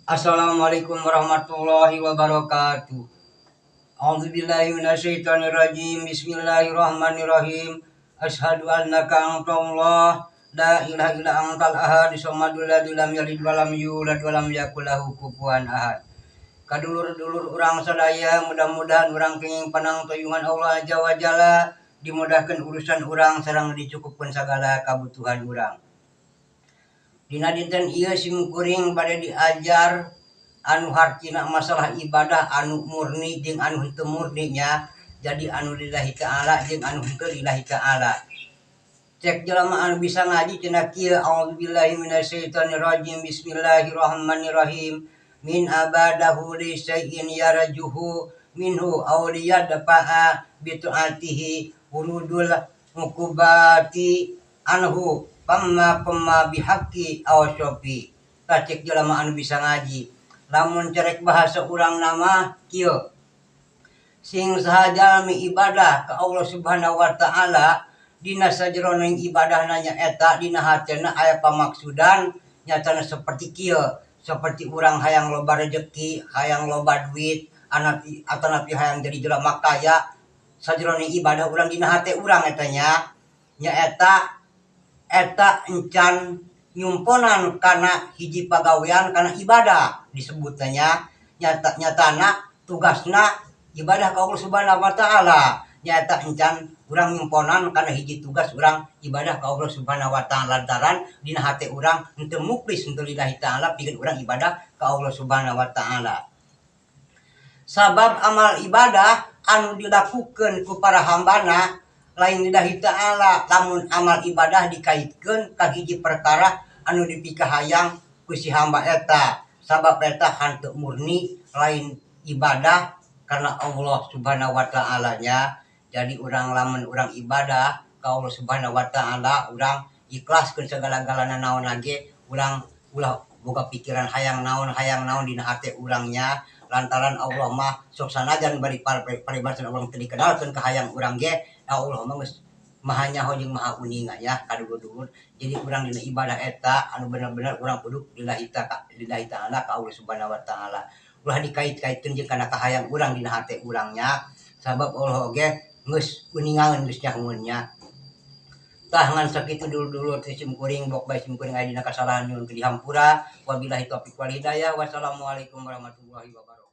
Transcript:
Assalamualaikum warahmatullahi wabarakatuh. A'udzubillahi minasyaitonirrajim. Bismillahirrahmanirrahim. Asyhadu annaka antallah la ilaha illa antal ahad samadul ladzi lam yalid wa lam yulad wa lam yakul lahu kufuwan ahad. Kadulur-dulur urang sadaya, mudah-mudahan urang kenging panangtuyungan Allah Azza wa Jalla, dimudahkan urusan urang sareng dicukupkeun sagala kabutuhan urang. Dina dinten ieu sim kuring bade diajar anu hartina masalah ibadah anu murni jeung anu henteu murni nya. Jadi anu lillahi ta'ala jeung anu henteu lillahi ta'ala. Cek jelema anu bisa ngaji cenah kieu: A'udzubillahi minasyaitonirrajim, bismillahirrahmanirrahim. Min abadahu li syai'in yarjuhu minhu aw liyadfa'a bi ta'atihi wurudul uqubati anhu pamma pamma bihaqqi aw syofi. Tah, cek jelema anu bisa ngaji, lamun cerek bahasa urang nama kieu: sing saha jalmi ibadah ka Allah Subhanahu wa Ta'ala, dina sajeroning ibadah nanya eta dina hatena aya pamaksudan, nyatana seperti kieu, seperti urang hayang loba rejeki, hayang loba duit, anapi atanapi hayang jadi jelema kaya. Sajeroning ibadah urang dina hate urang eta nya, nyaeta eta encan nyumponan kana hiji pagawean, kana ibadah disebutnya. Nyata nyatana tugasna ibadah ka Allah Subhanahu wa Ta'ala, nyata encan urang nyumponan kana hiji tugas urang ibadah ka Allah Subhanahu wa Ta'ala, lantaran dina hate urang henteu muklis, henteu lillahi ta'ala pikeun urang ibadah ka Allah Subhanahu wa Ta'ala. Sabab amal ibadah anu dilakukeun ku para hambana lain lillahi ta'ala lamun amal ibadah dikaitkeun ka hiji perkara anu dipikahayang ku si hamba eta, sabab eta henteu murni, lain ibadah karena Allah Subhanahu wa Ta'ala nya. Jadi urang lamun urang ibadah ka Allah Subhanahu wa Ta'ala, urang ikhlaskeun segala-galana, naon ge urang ulah boga pikiran hayang naon, hayang naon dina hate urangnya, lantaran Allah mah sok sanajan bari paribasan urang teu dikenalkeun ka hayang urang ge, Allah mah geus maha nyaho jeung maha uninga ya, kadulur-dulur. Jadi urang dina ibadah eta anu bener-bener urang kudu lillahi ta'ala, lillahi ta'ala ka Allah Subhanahu wa Ta'ala, ulah dikait-kaitkeun jeung kana kahayang urang dina hate urangnya, sabab Allah oge geus uningaeun, geus nyahoeun nya. Tah, ngan sakitu dulur-dulur ti sim kuring. Bok bae sim kuring aya dina kasalahan, nyuhunkeun dihampura. Wabillahi taufik wal hidayah, wassalamualaikum warahmatullahi wabarakatuh.